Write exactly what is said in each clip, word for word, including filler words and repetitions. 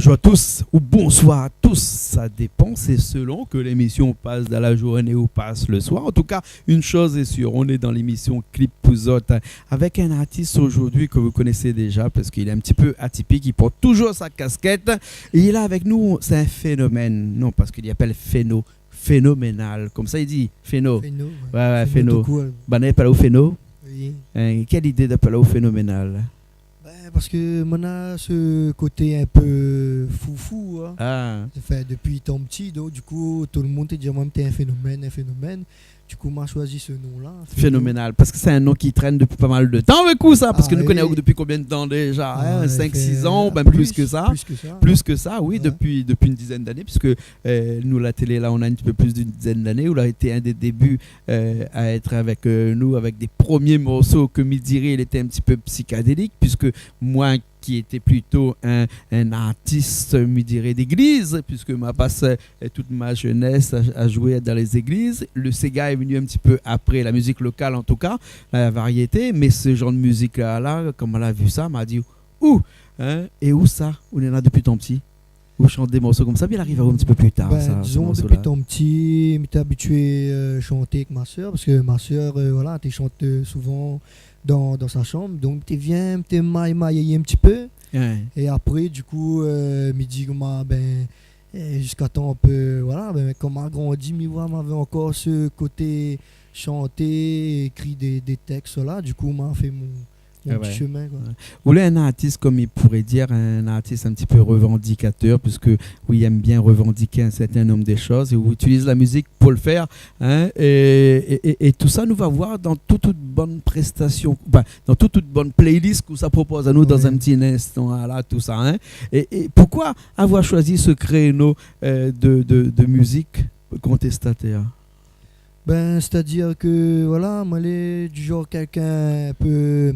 Bonjour à tous, ou bonsoir à tous, ça dépend, c'est selon que l'émission passe dans la journée ou passe le soir. En tout cas, une chose est sûre, on est dans l'émission Clip pou zot, avec un artiste aujourd'hui que vous connaissez déjà, parce qu'il est un petit peu atypique, il porte toujours sa casquette, et il est là avec nous, c'est un phénomène, non, parce qu'il y appelle Feno, phénoménal, comme ça il dit, Feno. Feno, ouais. Ouais, ouais, Feno Feno. Tout court. Banna i apèl aou Feno. Oui. Hein, quelle idée d'appeler aou Phénoménal ? Ben, parce que mon a ce côté un peu foufou, hein. Ah. Enfin, depuis tant petit, donc du coup, tout le monde te dit, moi, t'es un phénomène, un phénomène. Du coup, m'a choisi ce nom-là, Feno. Phénoménal, parce que c'est un nom qui traîne depuis pas mal de temps avec vous, ça, parce que nous connaissons depuis combien de temps déjà, hein ? Ah, ouais, cinq, six ans, ben plus que ça. Plus que ça. Plus que ça, oui, depuis, depuis une dizaine d'années, puisque euh, nou, la télé, la, on a un petit peu plus d'une dizaine d'années, ou la été un des débuts, euh, à être avec, euh, nous, avec des premiers morceaux que mi diré, il était un petit peu psychédélique, puisque moi, qui était plutôt un, un artiste, mi diré, d'église, puisque ma passe, euh, toute ma jeunesse à, à jouer dans les églises. Le séga est venu un petit peu après, la musique locale en tout cas, la variété, mais ce genre de musique-là, là, kan ma la vu sa, ma di, ouh, hein, é ou sa, ou néna depuis ton petit ? Ou shant des morceaux comme ça, bien arrivé un petit peu plus tard, ben, ça, ce morceau-là. Disons, depuis ton petit, mi té abitié, euh, chanter avec ma sœur, parce que ma sœur, euh, voilà, té chante, euh, souvent dans, dans sa chambre. Donc, té vien, té may, may un petit peu. Ouais. Et après, du coup, euh, mi di koman, ben, euh, jusqu'à temps, un peu, voilà, ben, kan ma grandi, mi voi, m'avé encore ce côté chanter, écrire des, des textes, là. Du coup, m'a fait mon, mon petit chemin, quoi. Ah ouais. Ouais. Ou lé un artiste, comme il pourrait dire, un artiste un petit peu revendicateur, puisque, oui, il aime bien revendiquer un certain nombre de choses, et ou utiliz la musique pour le faire, hein, et, et, et, et tout sa, nou va voir dans tout, tout bann prestation, enfin, dans tout, tout bann playlist k'ou sa propoz anou dans un petit instant, là, tout sa, hein. Et, et pourquoi avoir choisi ce créneau, euh, de, de, de musique contestataire ? Ben, c'est-à-dire que, voilà, moi, lé du genre quelqu'un un peu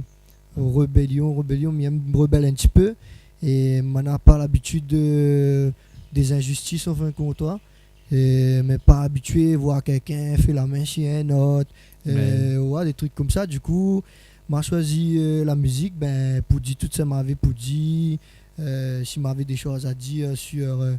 rébellion, rébellion, mi èm rebelle un petit peu. Et moi, n'a pas l'habitude de, des injustices, en fin de compte, toi. Et, mais pas habitué à voir quelqu'un fait la main sur un autre, euh, ouais, des trucs comme ça. Du coup, m'a choisi, euh, la musique, ben, pour dire tout ce que m'avé pour dire, euh, si m'avé des choses à dire sur, euh,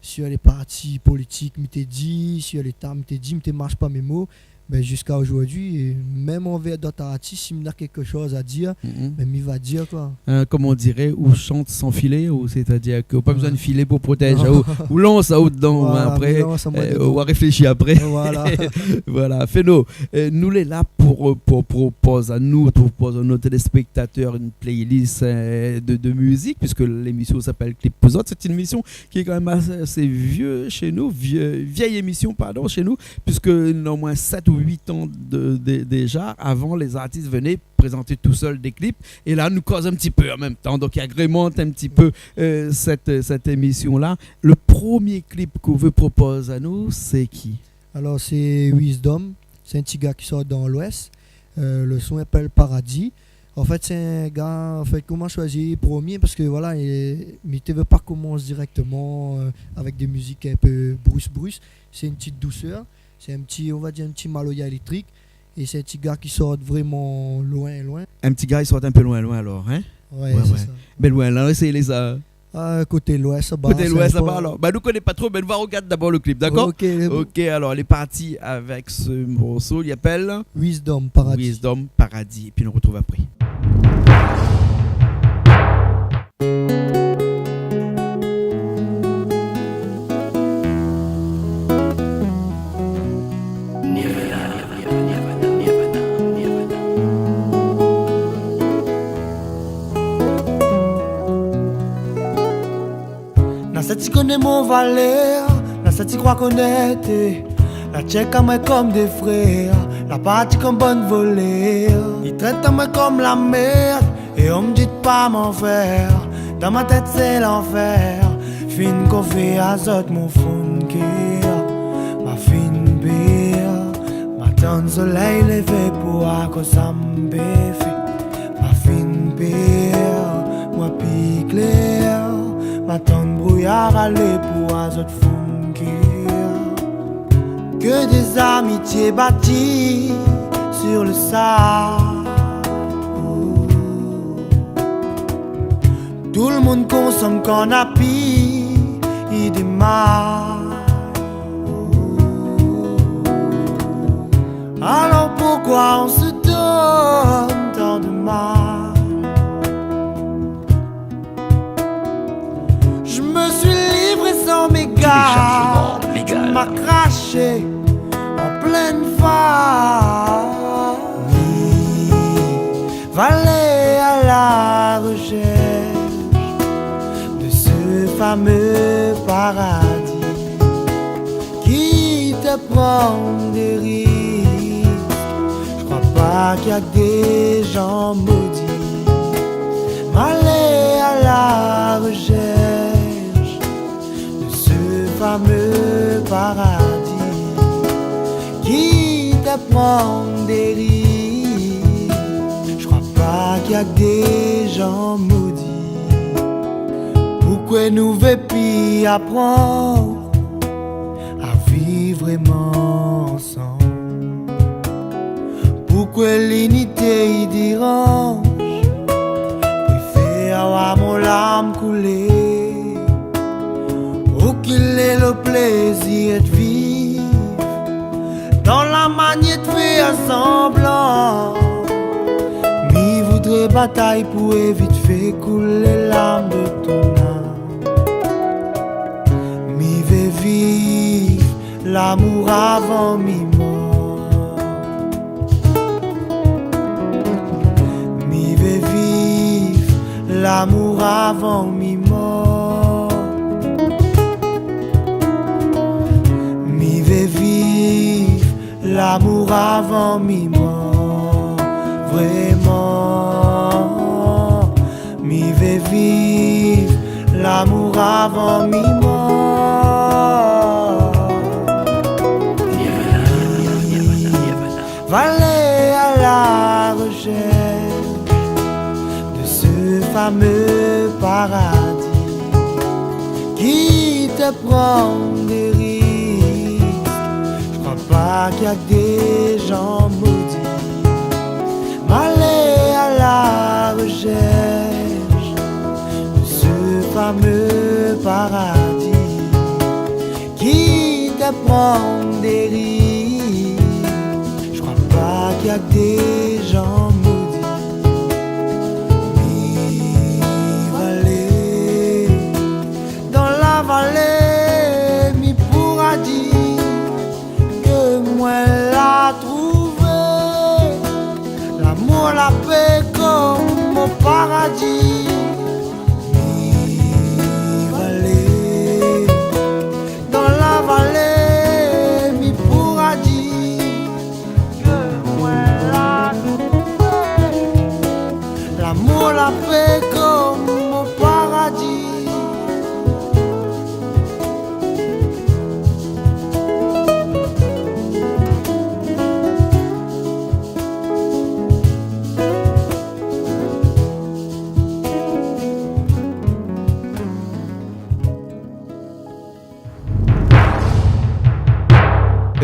sur les partis politiques, mi té di, sur l'État, mi té di, mi té marsh pa mes mots. Ben, jusqu'à aujourd'hui, et même envers d'autres artistes, si mi na quelque chose à dire, ben, mi va dire, quoi. Hein, comme on dirait, ou shant san filé, ou c'est-à-dire ke ou pa bezoin de filé pou protèz aou, ou lans aou dedan, hein, après, mi lans amoin dedan. Ou réfléshi après. Voilà. Voilà. Feno, euh, nou lé la pour, euh, pour propoz anou, propoz à nos téléspectateurs une playlist, euh, de, de musique, puisque l'émission s'appelle Clip pou zot. C'est une émission qui est quand même assez, assez vieux chez nous, vieux, vieille émission, pardon, chez nous, puisque néna au moins sept ou huit ans de, de, déjà. Avant, les artistes venaient présenter tout seuls des clips, et là, nou koz un petit peu en même temps, donc il agrémente un petit peu, euh, cette, cette émission-là. Le premier clip k'ou vé propoz anou, c'est qui ? Alors, c'est Wisdom, c'est un petit gars qui sort dans l'Ouest. Euh, le son s'appelle Paradis. En fait, c'est un gars, en fait, koman choisi premier, parce que voilà, il est, mi té vé pa komansé directement, euh, avec des musiques un peu brusques, brusques. C'est une petite douceur. C'est un petit, on va dire, un petit maloya électrique. Et c'est un petit gars qui sort vraiment loin, loin. Un petit gars, il sort un peu loin, loin alors, hein ? Ouais, c'est ça. Ben, loin, là, c'est les, euh, Ah, côté l'Ouest, sa ba, sa dépend. Côté l'Ouest, sa ba, alors. Ben, nou koné pa tro, ben, nou va regard d'abord le clip, d'accord ? Ok, bon. Ok, alors, lé parti avec ce morceau, il s'appelle Wisdom Paradis. Wisdom Paradis. Et puis, nou retrouv après. Na sa ti koné mon valèr, na sa ti kroi konèt, la tchèk amoin kom dé frèr, la parti kom bann volèr. Li trèt amoin kom la mèrd, é on mi di pa mon frèr, dan ma tèt sé lanfèr. Fine konfié azot mon fon kèr, ma fine pèr. Ma tann solèy lévé pou oir kosa mi pé fé. Ma fine pèr, moin pi klèr. Ma tann brouyar alé pou oir azot fon kèr. Que des amitiés bâties sur le sable. Tout le monde Konsom kan na pi idé mal. Alors pourquoi on se donne tant de mal ? Je me suis livré sans m'égard. Téléchargement légal. Tu m'as craché en pleine face. Mi va alé à la recherche de ce fameux paradis. Quitte à prendre des risques, je crois pas qu'il y a que des gens maudits. M'alé à la recherche de ce fameux paradis. Quitte à prendre des risques, je crois pas qu'il y a que des gens maudits. Pourquoi nous veut pi apprendre à vivre vraiment ensemble ? Pourquoi l'unité i dérange ? Préfère voir mon larme couler. Où qu'il est le plaisir de vivre dans la manière de faire semblant ? Mi voudré bataille pour éviter de faire couler larme de ton âme. Mi vé viv l'amour avant mi mor. Mi vé viv l'amour avant mi mor. Mi vé viv l'amour avant mi mor. Vraiment, mi vé viv l'amour avant mi mor. Va alé à la recherche de ce fameux paradis. Quitte à prendre des risques, je crois pas qu'il y a que des gens maudits. M'alé à la recherche de ce fameux paradis. Quitte à prendre des risques, je crois pas qu'il y a que des gens maudits. Mi va alé dans la vallée, mi pourra dire que moin la trouvé l'amour, la paix comme au paradis. Mi va alé dans la vallée, mi pourra dire que moin la trouvé l'amour, la paix comme au paradis.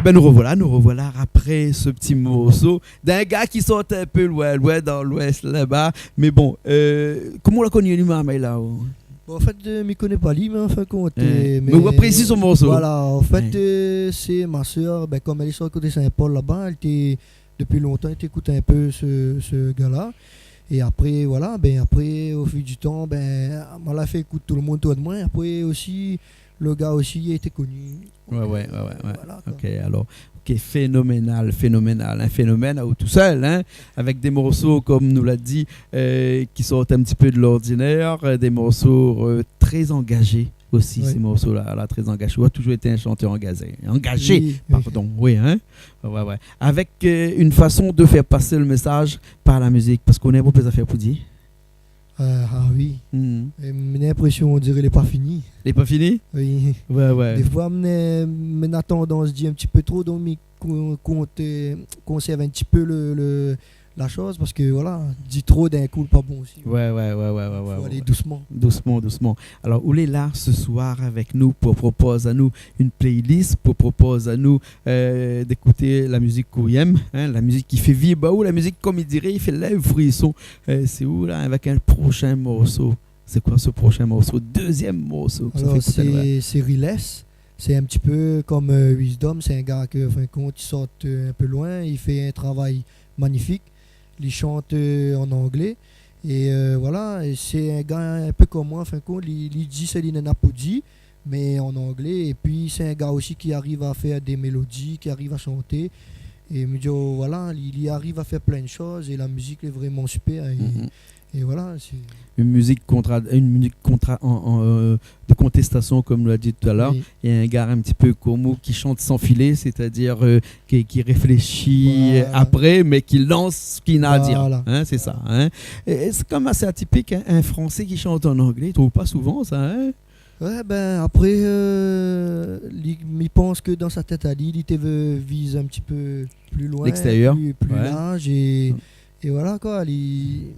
Ében, nou rovoila, nou rovoila apré se ti morso d'in gars ki sort in pé loin, loin dan l'ouest laba. Mé bon, euh, koman ou la koni li, marmay la, ou ? Bon, an fèt, euh, mi koné pa li, mé anfin kont, euh, mé ou aprési son morso. Voilà, an fèt, euh, sé ma sèr, bin, kom èl i sort koté Saint-Paul laba, èl té, dopi lontan, èl té ékout in pé se, se gars-la. É apré, voilà, bin, apré, o fil di tan, bin, moin la fé ékout tout le moun otour de moin. Apré osi, le gars osi, li lété koni. Ouais, ouais, ouais, ouais, ouais. Voilà, koi. Ok, alors, ok, phénoménal, phénoménal, in phénomèn, ou tousèl, in, avèk dé morso, kom nou la di, euh, ki sort in ti pé de l'ordinaire, euh, dé morso, euh, très engagés osi, ouais, sé morso-la, la, très engagés. Ou la toujour été in shantèr angazé, angazé, oui, oui, pardon, oui, in. Ouais, ouais. Avèk, euh, une façon de faire passer le message par la musique, parske ou néna bonpé zafèr pou di. Ah, ah oui. Mhm. É mi néna linprésion, on diré, lé pa fini. Lé pa fini ? Oui. Ouais, ouais. Défoi, mi néna, mi néna tandans di in ti pé tro, donk mi kon-, kont, euh, konsèrv in ti pé le, le, la shoz, parske, voilà, di tro d'in kou, lé pa bon osi. Ouais, ouais, ouais. Fo alé dousman. Dousman, dousman. Alors, ou lé la se soir avèk nou pou propoz anou une playlist, pou propoz anou euh, d'ékouté la mizik k'ou yèm, in, la mizik ki fé vibr aou, la mizik, kom i diré, i fé lèv frison. Euh, sé ou la, avèk in proshin morso C'est quoi ce prochain morceau, deuxième morceau que ça fait écouter à l'oreille ? Alors, c'est, c'est Riles. C'est un petit peu comme, euh, Wisdom. C'est un gars que, en fin de compte, il sort, euh, un peu loin. Il fait un travail magnifique. Il chante, euh, en anglais. Et, euh, voilà, et c'est un gars un peu comme moi, en fin de compte. Il, il dit ce qu'il en a pour dire, mais en anglais. Et puis, c'est un gars aussi qui arrive à faire des mélodies, qui arrive à chanter. Et me dire, oh, voilà, il, il arrive à faire plein de choses. Et la musique est vraiment super. Et, mhm. Et voilà, c'est une musique contra-, une musique contra-, en, en, euh, de contestation, comme on l'a dit tout à l'heure. Oui. Et un gars un petit peu comme ou qui chante sans filet, c'est-à-dire, euh, qui, qui réfléchit, voilà, après, mais qui lance ce qu'il a à dire. Voilà. Hein, c'est ça, hein. Et c'est quand même assez atypique, hein, un Français qui chante en anglais, on trouve pas souvent ça, hein. Ouais, ben, après, euh, li, mi pans ke dan sa tèt ali, li té vé viz un petit peu plus loin, l'extérieur, plus, plus large, ouais. Mm. Et voilà, quoi, li,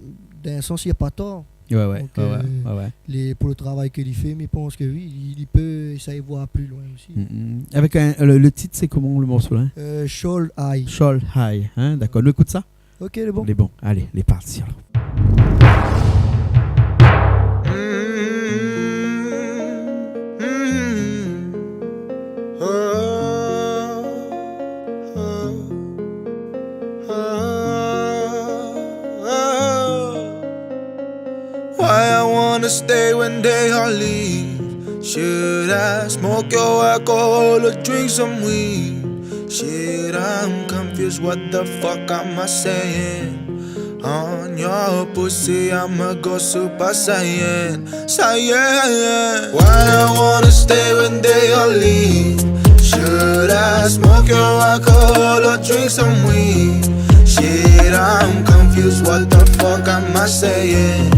dans un sens, il a pas tort. Ouais, ouais, donc, ouais, ouais, euh, ouais, ouais. Les, pour le travail que li fait, mi pans ke oui, li, li pé essayer voir plus loin aussi. Mm, mm. Avec un, le, le titre, c'est comment, le morceau, là ? Euh, Shoal High. Shoal High, hein, d'accord. Nou ékout sa ? Ok, lé bon. Lé bon. Allez, lé parti, alors. Why I wanna stay when they all leave? Should I smoke your alcohol or drink some weed? Shit, I'm confused, what the fuck am I saying? On your pussy, I'ma go Super Saiyan. Saiyan. Why I wanna stay when they all leave? Should I smoke your alcohol or drink some weed? Shit, I'm confused, what the fuck am I saying?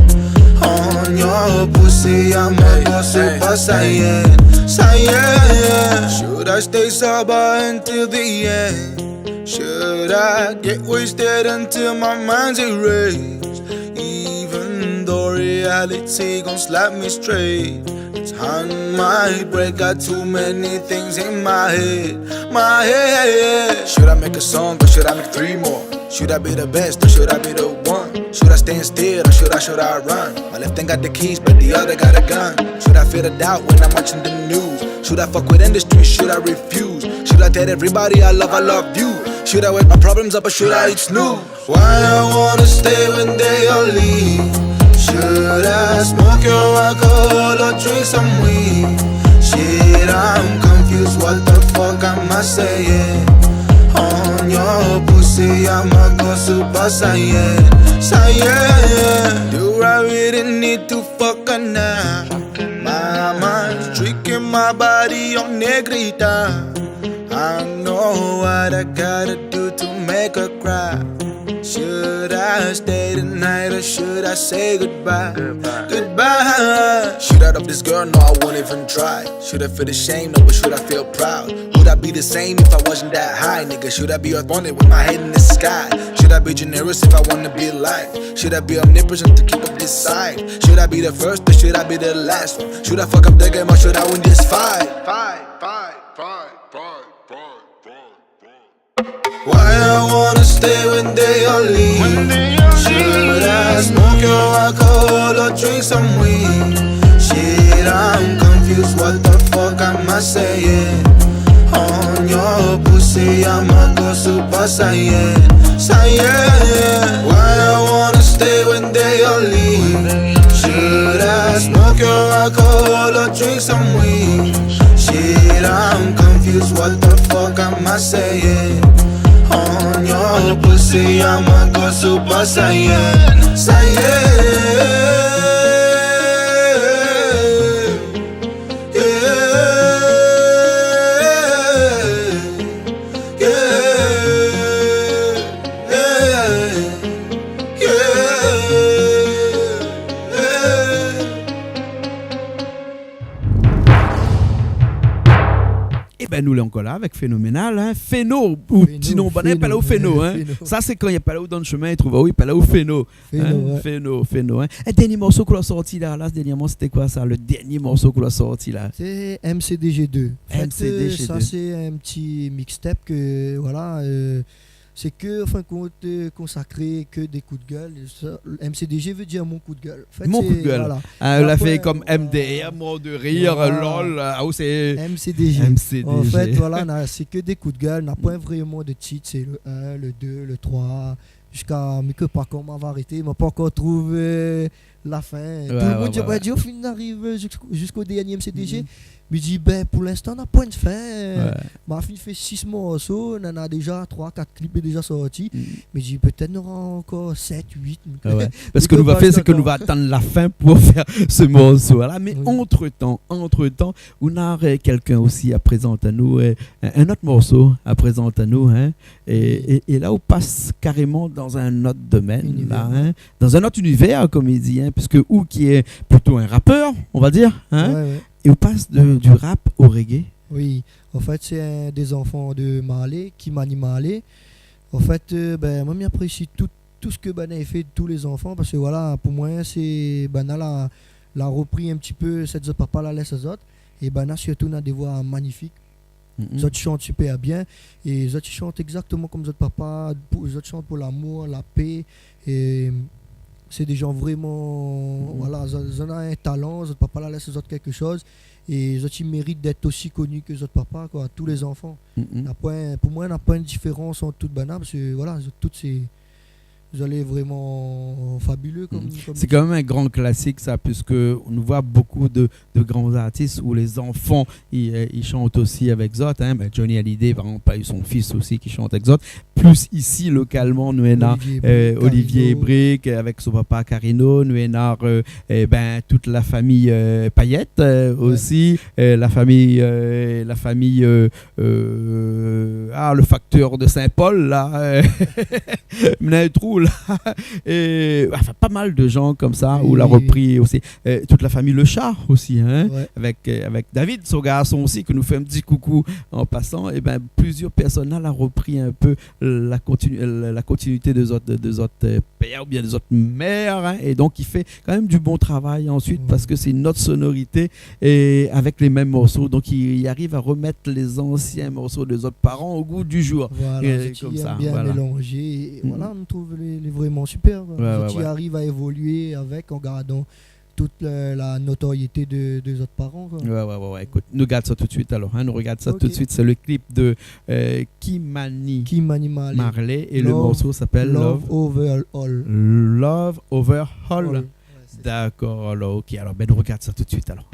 On your pussy, I'ma go Super Saiyan. Saiyan. Should I stay sober until the end? Should I get wasted until my mind's erased? Even though reality gon' slap me straight, this hand might break, got too many things in my head, my head. Should I make a song or should I make three more? Should I be the best or should I be the one? Should I stand still or should I, should I run? My left hand got the keys, but the other got a gun. Should I feel the doubt when I'm watching the news? Should I fuck with industry? Should I refuse? Should I tell everybody I love, I love you? Should I wake my problems up or should I eat snooze? Why I wanna stay when they all leave? Should I smoke your alcohol or drink some weed? Shit, I'm confused, what the fuck am I saying? On your pussy, I'ma go Super Saiyan. Saiyan. Do I really need to fuck her now? My mind's tricking my body on Negrita. I know what I gotta do to make her cry. Should I stay tonight or should I say goodbye? Goodbye. Goodbye. Should I love this girl? No, I won't even try. Should I feel ashamed? No, but should I feel proud? Would I be the same if I wasn't that high, nigga? Should I be earthbound with my head in the sky? Should I be generous if I wanna be liked? Should I be omnipresent to keep up this side? Should I be the first or should I be the last one? Should I fuck up the game or should I win this fight? Fight, fight, fight, fight, fight, fight, fight. Why I wanna stay when they all leave? When they all leave. Should I smoke your alcohol or drink some weed? Shit, I'm confused, what the fuck am I saying? On your pussy, I'ma go Super Saiyan. Saiyan. Why I wanna stay when they all leave? Should I smoke your alcohol or drink some weed? Shit, I'm confused, what the fuck am I saying? On your pussy, I'ma go Super Saiyan. Saiyan. Yeah, yeah, yeah, yeah. Ében, nou lé ankor la avèk Phénoménal, hein. Feno, ou Feno, sinon, banna i apèl aou Feno, Feno, hein. Feno. Sa, sé kan i apèl aou dan le shemin, i trouv aou, i apèl aou Feno. Feno, hein, ouais. Feno, Feno, hein. É, dernié morso k'ou la sorti la, la, dernièrman, sété koi sa, le dernié morso k'ou la sorti la ? Sé M C D G deux. An fèt, M C D G deux. Euh, sa, sé in ti mixtape ke, voilà, euh, sé ke, an fin de kont, euh, konsakré ke dé kou d'gèl. É sa, M C D G vé dir mon kou d'gèl. An fèt, sé, voilà. Mon kou d'gèl. Ah, la fé kom M D R, mort de rire, lol, ah, ou sé M C D G. M C D G. An fèt, voilà, na, sé ke dé kou d'gèl, na poin vréman de tit, sé le un, le deux, le trois, ziska, mi koné pa koman va arété, ma pankor trouv, euh, la fin. Ouais, ouais, ouais. Tout le moun i di, bin, di, ou fine ariv zisk-, zisko dernié M C D G. Mi di, bin, pou linstan, na poin de fin. Ouais. Ma fine fé sis morso, nana déza troi, kat klip lé déza sorti. Mi di, pétèt nora ankor sèt, uit. Ah ouais. Parske nou va fé, sé ke nou va atann la fin pou fé se morso-la. Mé antretan, antretan, ou na, euh, kèlkin osi a prézant anou, euh, in, in ot morso a prézant anou, hein. É, é, é la, ou pas karéman dan in ot domèn, la, hein, dan in ot inivèr, kom i di, hein, puiske ou ki lé plito in rapèr, on va dir, hein, é ou pas de, du rap au reggae. Oui, an fèt, sé in dé zanfan de Marlé, Kimani Marley. An fèt, euh, bin, moin, mi aprési tout, tout sak banna i fé, tout lé zanfan, parske, voilà, pou moin, sé banna la, la repri in ti pé sak zot papa la lès azot. É banna, sirtou, na dé voi manifik. Zot i shant super bien. É zot i shant égzaktoman kom zot papa, pou, zot i shant pou lamour, la pé. É sé dé jan vréman, voilà, zot, zot na in talan, zot papa la lès azot kékshoz. É zot i mérit d'èt osi koni ke zot papa, koi, tout lé zanfan. Na poin, pou moin, na poin de diférans ant tout banna, parske, voilà, zot tout sé, zot lé vréman fabuleux kom, kom... Sé kan mèm in gran klasik, sa, puiske nou voi bonpé de, de gran artis ou lé zanfan, i, euh, i shant osi avèk zot, hein. Bin, Johnny Hallyday, par égzanp, la u son fis osi ki shant avèk zot. Plis isi, lokalman, nou néna, euh, Olivier Brique, Olivier Brique, avèk son papa Carino, nou néna, euh, é bin, tout la fami, euh, Payet, euh, osi, euh, la fami, euh, la fami, euh, euh, ah, le faktèr de Saint-Paul, la, euh, Mna Trou, la. É, anfin, pa mal de jan konmsa, ou la repri osi. Euh, tout la fami Le Chat osi, hein, avèk, euh, avèk David, son garson osi, ke nou fé in ti koukou an pasan. É bin, plizièr pèrsone la, la repri in pé la kontinu-, la, la kontinuité de zot, de, de zot, euh, pèr oubien de zot mèr, hein, é donk i fé kan mèm du bon travay ansuit, parske sé in ot sonorité é avèk lé mèm morso, donk i, i ariv a remèt lé zansien morso de zot paran o gou du jour. Voilà, zot i èm bien mélanzé, é voilà, nou trouv lé, lé vréman super, koi. Zot i ariv a évolué avèk, an gardan tout la, la notoriété de, de zot paran, koi. Ouais, ouais, ouais, ouais. Ékout, nou gard sa tout de suit alor, hein, nou regard sa tout de suit. Sé le clip de, euh, Kimani Marley é le morso i apèl Love Over All. Love Over All. Ouais, sé sa. Dakor, alor, OK. Alor, bin, nou regard sa tout de suit alor.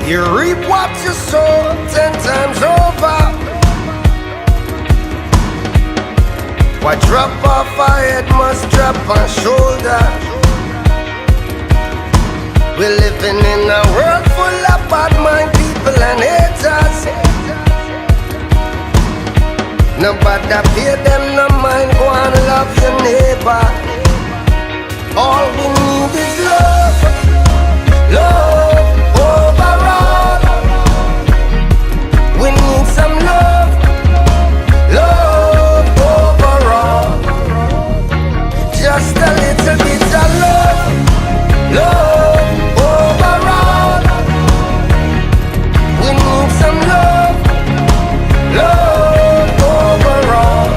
You reap what you sow ten times over. What drop off a head must drop on shoulder. We're living in a world full of bad mind people and haters. Nobody pay dem no mind, go and love your neighbor. All we need is love, love over all. We need some love, love over all. Just a little bit of love, love over all. We need some love, love over all.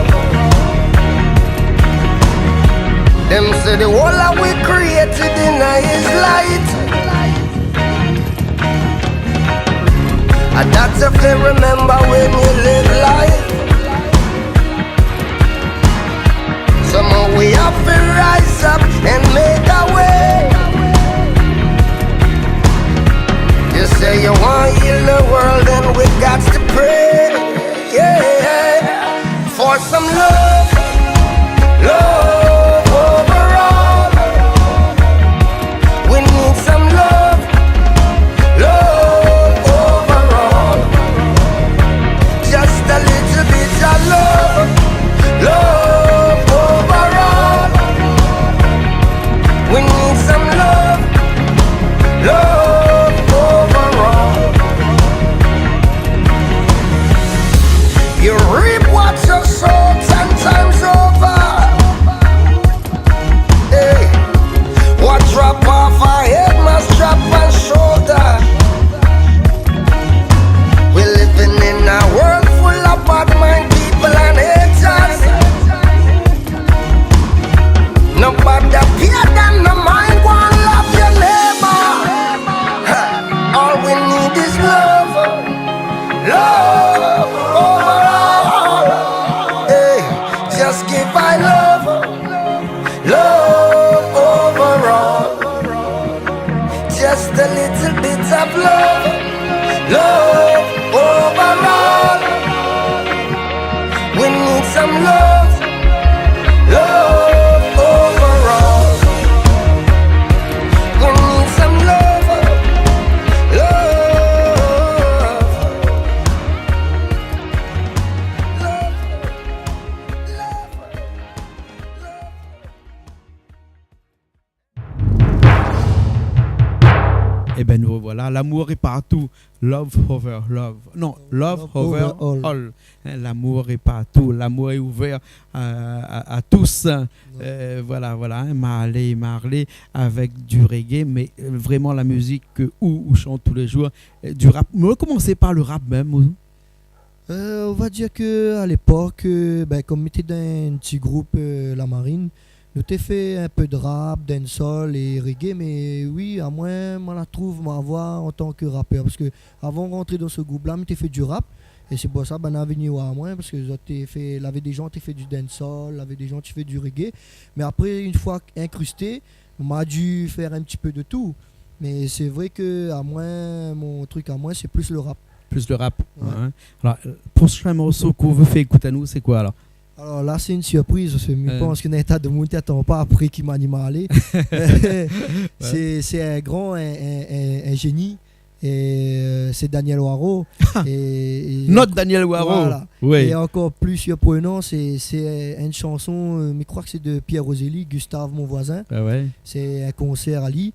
Dem seh the whole a we created in His light. And that's if you remember when you live life. Somehow we have to rise up and make a way. You say you want heal the world, and we got to pray. Yeah. For some love, love over all. We need some love, love over all. Just a little bit of love, love over all. This love, love overall. Hey, just give I love, love overall. Just a little bit of love, love overall. We need some love, love overall. We need some love, love, love, love. Ében, nou revoilà. L'amour est partout. Love over love. Non, love over all. Hein, l'amour est partout. L'amour est ouvert à, à, à tous. Euh, voilà, voilà, hein, Marley, Marley avec du reggae, mais, euh, vraiment la musique que ou, ou chante tous les jours, euh, du rap. Nou va komansé par le rap mèm, ou ? Euh, on va dir ke a lépok, euh, bin, kom mi té dan in ti group, euh, La Marine, nou té fé in pé de rap, dancehall é reggae, mé oui, amoin, moin la trouv mon voi an tan ke rapèr, parske avan rantré dan se group-la, mi té fé du rap, é sé pou sa, banna la vni oir amoin, parske zot té fé, lavé dé jan té fé du dancehall, lavé dé jan té fé du reggae, mé apré, in foi inkristé, ma di fé in ti pé de tout. Mé sé vré ke amoin, mon truk amoin, sé plis le rap. Plis le rap, ouais. Alor, euh, proshin morso k'ou vé fé ékout anou, sé koi alor ? Alor la, sé in sirpriz, parske mi pans ke néna in ta de moun i atann pa apré ki ma di Marley. Sé, sé in gran, in, in, in, in zéni. É, euh, sé Danyèl Waro. É, é Not Danyèl Waro. Voilà. Oui. É ankor plis sirprenan, sé, sé in shanson, euh, mi kroi ke sé de Pierre Roselli, Gustave mon voisin. Ah ouais. Sé in konsèr ali.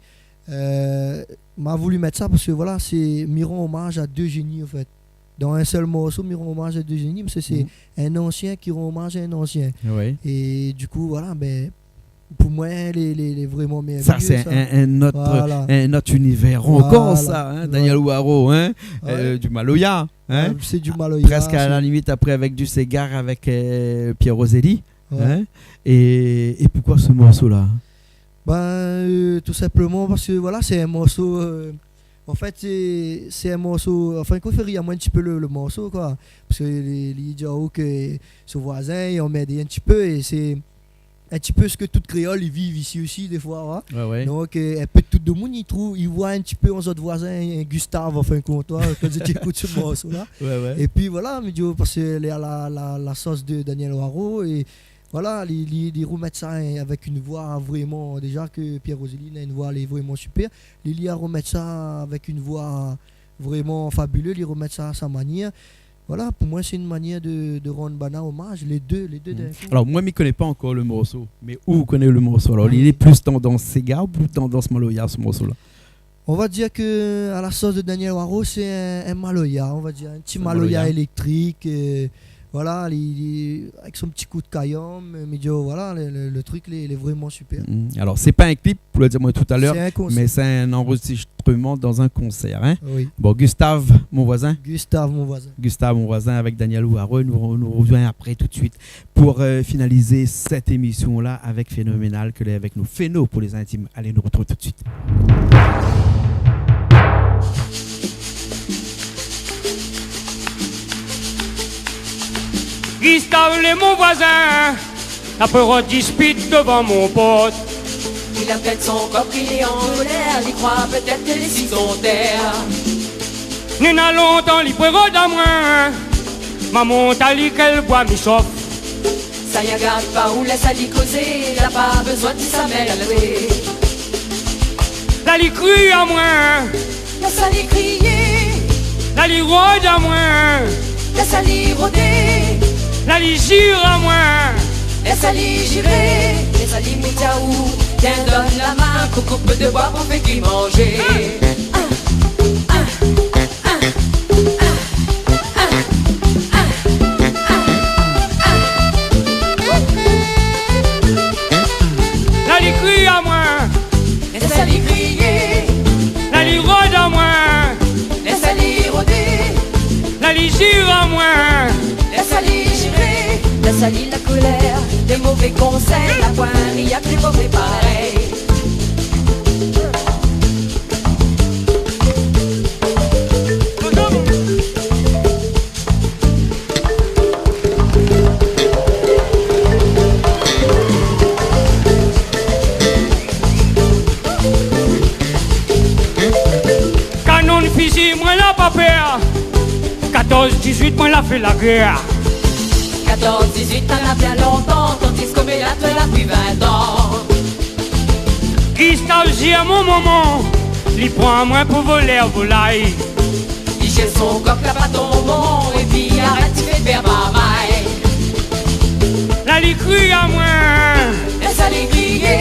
Euh, ma voulu mèt sa parske, voilà, sé, mi ran omaz a dé zéni, an fèt. Dan in sèl morso, mi ran omaz a dé zéni, parske sé in ansien ki ran omaz a in ansien. Oui. É du kou, voilà, bin, pou moin, lé, lé, lé vréman mèrvéyé, sa. Sa, sé in, in ot, in ot inivèr ankor, sa, hein, Danyèl Waro, hein, euh, du maloya, hein. Ouais, sé du maloya, prèsk a la limit, apré, avèk du séga, avèk, euh, Pierre Roselli, hein. Ouais. É, é poukoi se morso-la, hein ? Bin, euh, tou sinpleman parske, voilà, sé in morso, euh, an fèt, sé, sé in morso, anfin, k'ou fé ri amoin in ti pé le, le morso, koi. Parske li, li di, oh, ke son voizin i anmèrd in ti pé, é sé in ti pé sak tout kréol i viv isi osi, défoi, hein. Ouais, ouais. Donk, euh, in pé tout demoun i trouv, i voi in ti pé an zot voizin, in Gustave, anfin, koi, kan zot i ékout se morso-la. Ouais, ouais. É pi voilà, mi di, oh, parske lé a la, la, la sos de Danyèl Waro, é voilà, li, li, li romèt sa, hein, avèk in voi vréman, déja ke Pierre Roselli na in voi, lé vréman sipèr. Li, li la romèt sa avèk in voi vréman fabulé, li romèt sa a sa manièr. Voilà, pou moin, sé in manièr de, de rann banna omaz, lé dé, lé dé d'in kou. Alor, moin, mi koné pa ankor le morso, mé ou koné le morso. Alor, li lé plis tandans séga ou plis tandans maloya, se morso-la ? On va dir ke a la sos de Danyèl Waro, sé in, in maloya, on va dir, in ti maloya éléktrik, euh, voilà, li, li, avèk son ti kou de kayanm, mi di, oh, voilà, le, le, le truk, lé, lé vréman sipèr. Mm. Alor, sé pa in klip, pou le dir amoin talèr, sé in konsèr, mé sé in anrozistroman dan in konsèr, hein. Oui. Bon, Gustave, mon voisin. Gustave, mon voisin. Gustave, mon voisin, avèk Danyèl Waro, nou, nou rovien apré tout de suit. Pou, euh, finalizé sèt émisyon-la avèk Phénoménal, ke lé avèk nou. Phéno pou lé zintim. Alé, nou rotrouv tout de suit. Gustave lé mon voizin, la pérod dispit dovan mon port. Li la plint son kok, li lé an kolèr, li kroi pétèt ke lé si son tèr. Néna lontan li pérod amoin, ma mont ali kèl boi mi sof. Sa i agard pa ou, lès ali kozé, la pa bezoin di sa mèl alwé. La li kri amoin, lès ali kriyé. La li rod amoin, lès ali rodé. La li zir amoin, lès ali ziré. Lès ali mi di aou, vien donn la min pou koup de boi pou fé ki manzé. La li kri amoin, lès ali kriyé. La li rod amoin, lès ali rodé. La li zir amoin, lès ali ziré. Lès ali la kolèr, lé mové konsèy, la poin riak lé mové parèy. Si moin la pa pèr, katorz dizuit moin la fé la gèr. Katorz dizuit, néna bien lontan, tandis ke mé la, té la pi vintan. Kristav Zia, mon momon, li pran moin pou volèr volay. Li zèt son kok, la pa tonm, épi arèt ti fé pèr marmay. La li kri amoin. Lès ali kriyé.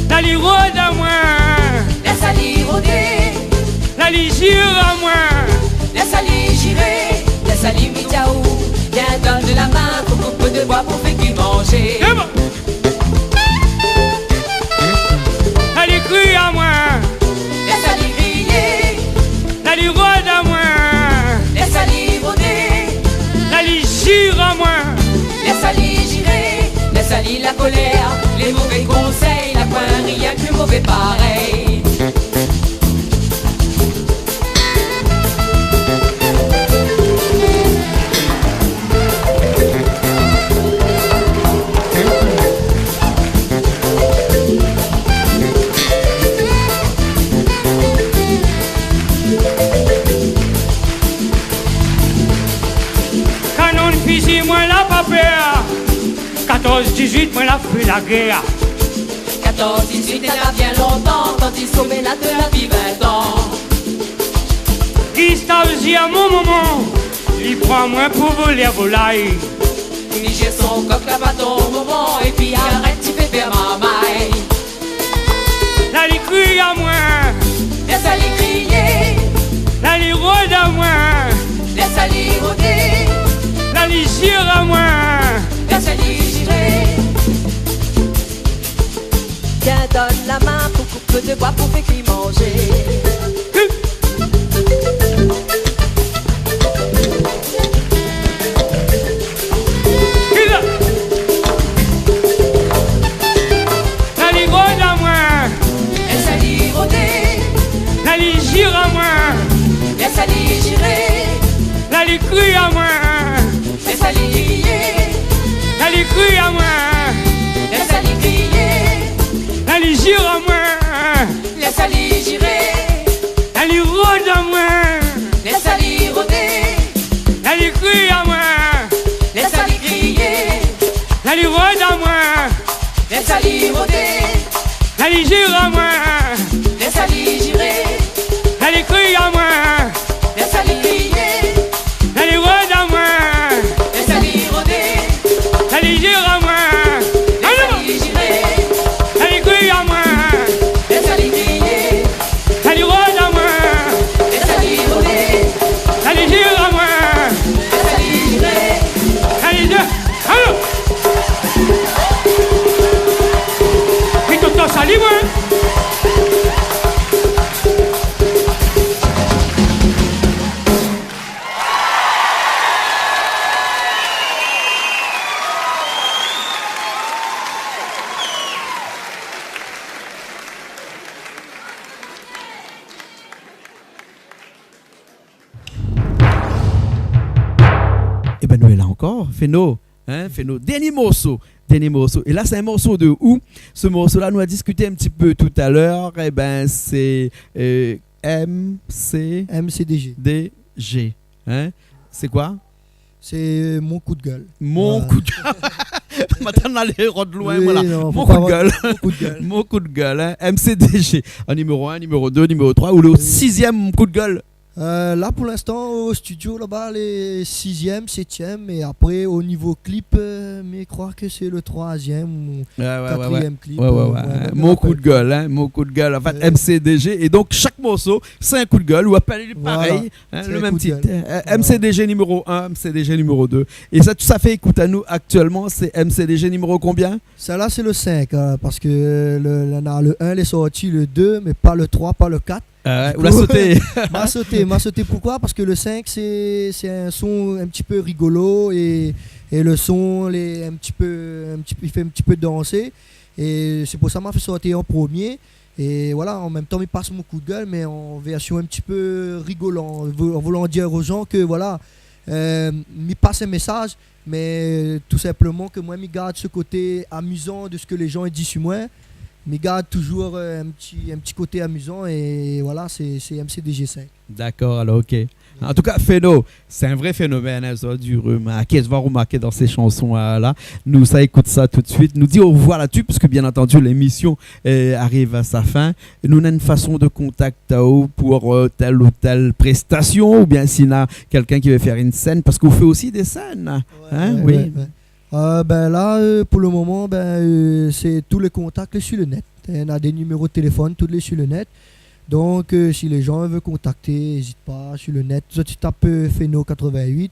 La li rod amoin. Lès ali rodé. La li zir amoin. Lès ali ziré. Lès ali midiaou. Vien donn la min pou koup de boi pou fé kui manzé. Ében. La li kri amoin. Lès ali kriyé. La li rod amoin. Lès ali rodé. La li zir amoin. Lès ali ziré. Lès ali la kolèr. Lé mové konsèy, la poin rienk lé mové parèy. Kanon fizi, moin la pa pèr. Katorz dizuit, moin la fé la gèr. Katorz dizuit, néna bien lontan, tandis ke mé la, té la pi vintan. Kristav Zia, mon momon, li pran moin pou volèr volay. Li zèt son kok, la pa tonm, momon, épi arèt ti fé pèr marmay. La li kri amoin. Lès ali kriyé. La li rod amoin. Lès ali rodé. La li zir amoin. Lès ali ziré. Vien donn la min pou koup de boi pou fé kui manzé. La li rod amoin. Lès ali rodé. La li zir amoin. Lès ali ziré. La li kri amoin. Lès ali kriyé. La li kri amoin. Lès ali kriyé. La li zir amoin. Lès ali ziré. La li rod amoin. Lès ali rodé. La li kri amoin. Lès ali kriyé. La li rod amoin. Lès ali rodé. La li zir amoin. Lès ali ziré. La li kri amoin. Lès ali kriyé. La li rod amoin. Lès ali rodé. La li zir amoin. Lès ali ziré. La li kri amoin. Lès ali kriyé. La li rod amoin. Lès ali rodé. La li zir amoin. Lès ali ziré. La li zir. Alé. Mi tonton sali, moin. Ében, nou lé la ankor, Feno, in, Feno, dernié morso, dernié morso. É la, sé in morso de ou ? Se morso-la, nou la diskité in ti pé talèr. Ében, sé, euh, M C, M C D G. D G, in ? Sé koi ? Sé, euh, mon kou d'gèl. Voilà. Mon kou d'gèl. Matant, alé rod loin, oui, voilà. Non, fo pa avoir mon kou d'gèl. Mon kou d'gèl. Mon kou d'gèl, in. M C D G. An niméro un, niméro deux, niméro trois, ou le sizièm kou d'gèl ? Euh, la, pou linstan, o studio, laba, lé sizièm, sétièm, é apré, o nivo klip, euh, mi kroi ke sé le troizièm ou katrièm klip, euh, ouais, ouais. Mon kou d'gèl, in, mon kou d'gèl. An fèt, M C D G. É donk, shak morso, sé in kou d'gèl, ou apèl ali parèy, in, le mèm tit. Voilà. Sé in kou d'gèl. Euh, M C D G niméro un, M C D G niméro deux. É sa, tout sa fé ékout anou aktièlman, sé M C D G niméro konbien ? Sa la, sé le cinq, in, parske le, le, le un lé sorti, le deux, mé pa le trois, pa le quatre. Ah ouais, ou la soté. Ma soté, ma soté. Poukoi ? Parske le cinq, sé, sé in son in ti pé rigolo é, é le son, lé in ti pé, in ti, i fé in ti pé dansé. É sé pou sa ma fé sorti an promié. É voilà, an mèm tan, mi pas mon kou d'gèl, mé an vèrsion in ti pé rigolan, an vou-, an voulan dir o jan ke, voilà, euh, mi pas in mésaz, mé tou sinpleman ke moin, mi gard se koté amizan de sak lé jan i di si moin. mi gard touzour, euh, in ti, in ti koté amizan é voilà, sé, sé M C D G cinq. Dakor, alor, ok. An tou ka, Feno, sé in vré fénomèn, in, sa, di remarké, sa va remarké dan sé shanson, euh, la. Nou sa ékout sa tout suit. Nou di orevoir la dsi, parske, bien antandi, lémision, euh, ariv a sa fin. É nou néna in fason de kontakt aou pou, euh, tèl ou tèl préstasion, oubien si na kèlkin ki vé fé in sèn, parske ou fé osi dé sèn, in ? Ouais, ouais, oui. Euh, bin la, euh, pou le moman, bin, euh, sé tout lé kontak lé si le nèt. Néna dé niméro téléfone, tout lé si le nèt. Donk, euh, si lé jan i vé kontakté, ézit pa, si le nèt. Zot i tap, euh, Feno quatre-vingt-huit.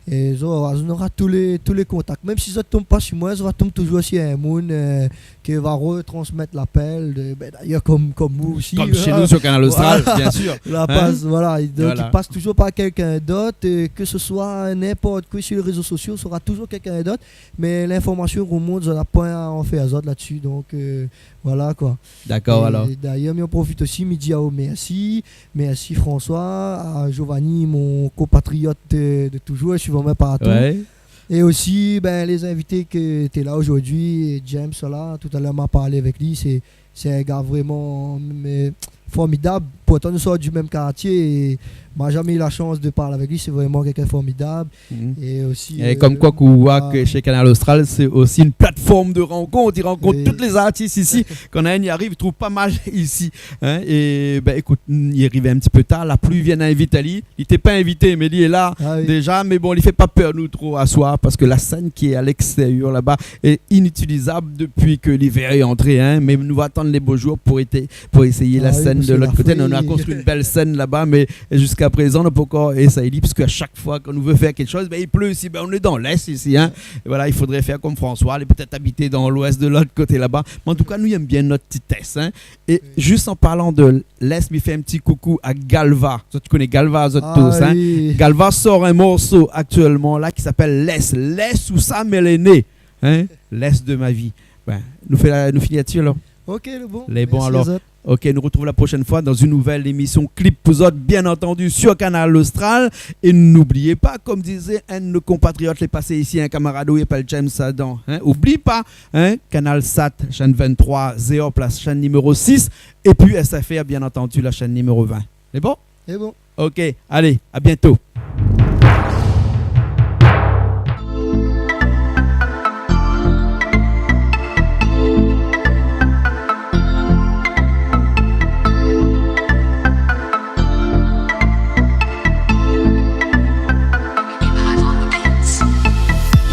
É zot, zot nora tout lé, tout lé kontak. Mèm si zot i tonm pa si moin, zot va tonm touzour si in moun, euh, ki va retransmèt lapèl de, bin, dayèr, kom, kom ou osi, voilà. Kom shé nou, sur Kanal Austral, bien sûr. Voilà. La pas, voilà. Donk, i pas touzour par kèlkin d'ot, euh, ke se soi ninport koi sur lé rézo sosio, sora touzour kèlkin d'ot. Mé linformasion i remont, zot na poin a an fé azot la dsi. Donk, euh, voilà, koi. Dakor, alor. É dayèr, mi an profit osi, mi di aou mèrsi. Mèrsi François, a Giovanni, mon konpatriot de, de touzour, i suiv amoin partou. Ouais. É osi, bin, lé zinvité ke té la zordi, James, la, talèr ma parl avèk li, sé, sé in gars vréman, mé, formidab. Pourtan nou sort di mèm kartié é ma zamé u la shans de parl avèk li, sé vréman kèlkin formidab. Mhm. É osi, é, euh, kom koi k'ou voi ke shé Kanal Austral, sé osi in platform de rankont. I rankont tout lé zartis isi. Kan néna inn i ariv, i trouv pa mal isi, in. É, bin, ékout, i ariv in ti pé tar, la pli i vien invit ali. Li té pa invité, mé li lé la déza. Ah oui. Mé bon, li fé pa pèr nou tro aswar, parske la sèn ki lé a lékstérièr laba lé initilizab dopi ke livèr lé antré, in. Mé nou va atann lé bo zour pou été pou éséyé la sèn de lot koté. Ah oui, parske la fri. Nou, nou la konstrui in bèl sèn laba, mé ziska prézan nou la pankor éséy ali, parske a shak foi kan nou vé fèr kékshoz, bin, i plé isi, bin, nou lé dan lès isi, in. É voilà, i fodré fèr kom François, alé pétèt abité dan lwès de lot koté laba. Mé an tou ka, nou èm bien nout ti tès, in. É zis an parlan de lès, mi fé in ti koukou a Galva. Zot i koné Galva, zot tous, in. Ah oui. Galva sort in morso aktièlman la ki apèl Lès. Lès ousa mi lé né, in. Lès de ma vi. Bin, nou fé la, nou fini la dsi, alor. Ok, lé bon. Lé bon, alor. Mèrsi azot. Ok, nou artrouv la proshèn foi dan in nouvèl émision Clip pou zot, bien antandi, sur Kanal Austral. É noubli pa, kom té di inn de nos konpatriot lé pasé isi, in kamarad, i apèl James Adam, in. Oubli pa, in, Canal Sat, shèn vingt-trois, Zéop, la shèn niméro six, épi S F R, bien antandi, la shèn niméro vingt. Lé bon ? Lé bon. Ok, alé, a bientôt.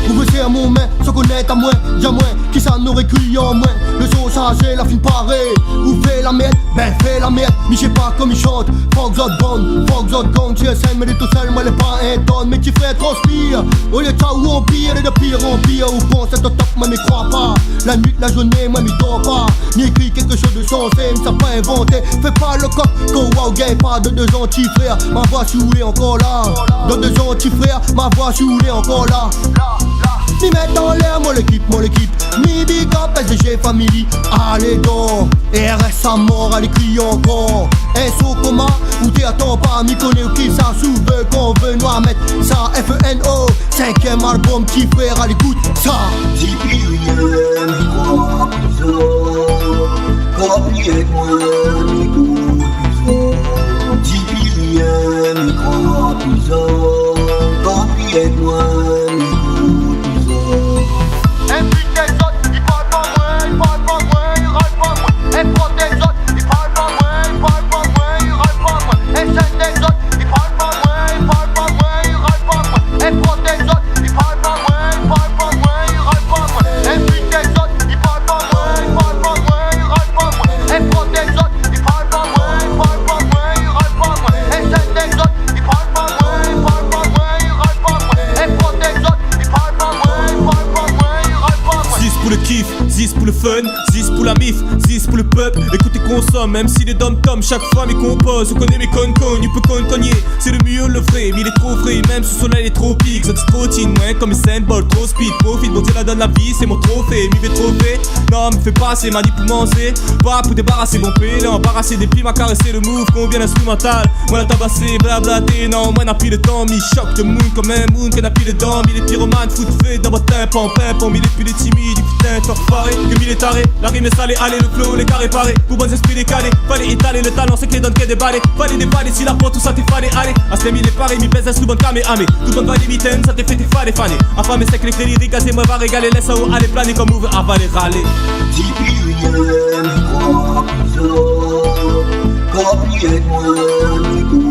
Ou vé sèr mon min, san konèt amoin, di amoin, kisa noré kri an moin. Le son sazé, la fine paré. Ou fé la mèrd, bin fé la mèrd. Mi sé pa koman i shant. Fok zot bann, fok zot gang. Ti èsèy, mé lé tousèl, moin lé pa in tonn. Mé ti frèr transpir. Olié de sa ou anpir, lé de pir an pir. Ou pans èt o top, moin mi kroi pa. La nuit, la zourné, moin mi dor pa. Mi ékri kékshoz de sansé, mi sa pa invanté. Fé pa le kok, kan ou gingn pa de dé zan, ti frèr. Ma voi si ou lé ankor la. Dan dé zan, ti frèr, ma voi si ou lé ankor la. Mi mèt anlèr mon lékip, mon lékip. Mi big up S D G Family. Alé dor, R S a mor, alé kri ankor. In son koman ou té atann pa, mi koné ou kisa sou vé kan ou vé nou mèt sa. F E N O, sinkièm album, ti frèr, alé ékout sa. Di pi rien, mi kroi pi zot. Kan pi èk moin, mi ékout pi zot. Di pi rien, mi kroi pi zot. Kan pi èk moin, mi ékout pi zot. Invit zot, i parl pa moin, i parl pa moin, i ral pa moin. Invit zot, i parl pa moin, i parl pa moin, i ral pa moin. Invit zot, i parl pa moin, i parl pa moin, i ral pa moin. Invit zot, i parl pa moin, i parl pa moin, i ral pa moin. Invit zot, i parl pa moin, i parl pa moin, i ral pa moin. Invit zot, i parl pa Ékout é konsom, mèm si lé dom-tom, shak foi mi konpoz, ou koné mi konn-konn, i pé konn-kogné. Sé le mieux, le vrai, mi lé tro vré, mèm si solèy lé tropik, zot i trotine, moin konm symbol, tro speed, profit, Bondié la donn la vi, sé mon trofé, mi vé trofé. Non, mi fé pa, sé mani pou manzé, pa pou débarasé mon pélé, anbarasé dépi ma karésé le move, konbien instrumantal, moin la tabasé, blablaté, non, moin na pi le tan, mi shok demoun konm in moun ke na pi le dan, mi lé pyromane, fout fé dan bot tinpan, pinpon, mi lé pi lé timid, putain, t'enfoiré, ke mi lé taré, la rime lé salé, alé, le flow lé karé paré, pou bann zéspri dékalé, falé étalé le talan, sé ke lé donn ke débalé, falé débalé, si la port tout sa té falé alé, astèr mi lé paré, mi bèz in sou bann kamé amé, tout bann valé mi tèm, sa té fé té falé fané, afamé sèk lé vré lirik, azé moin va régalé, lès aou alé plané konm ou vé avalé ralé. Di pi rien, mi kroi pli zot. Kor pi èd moin, mi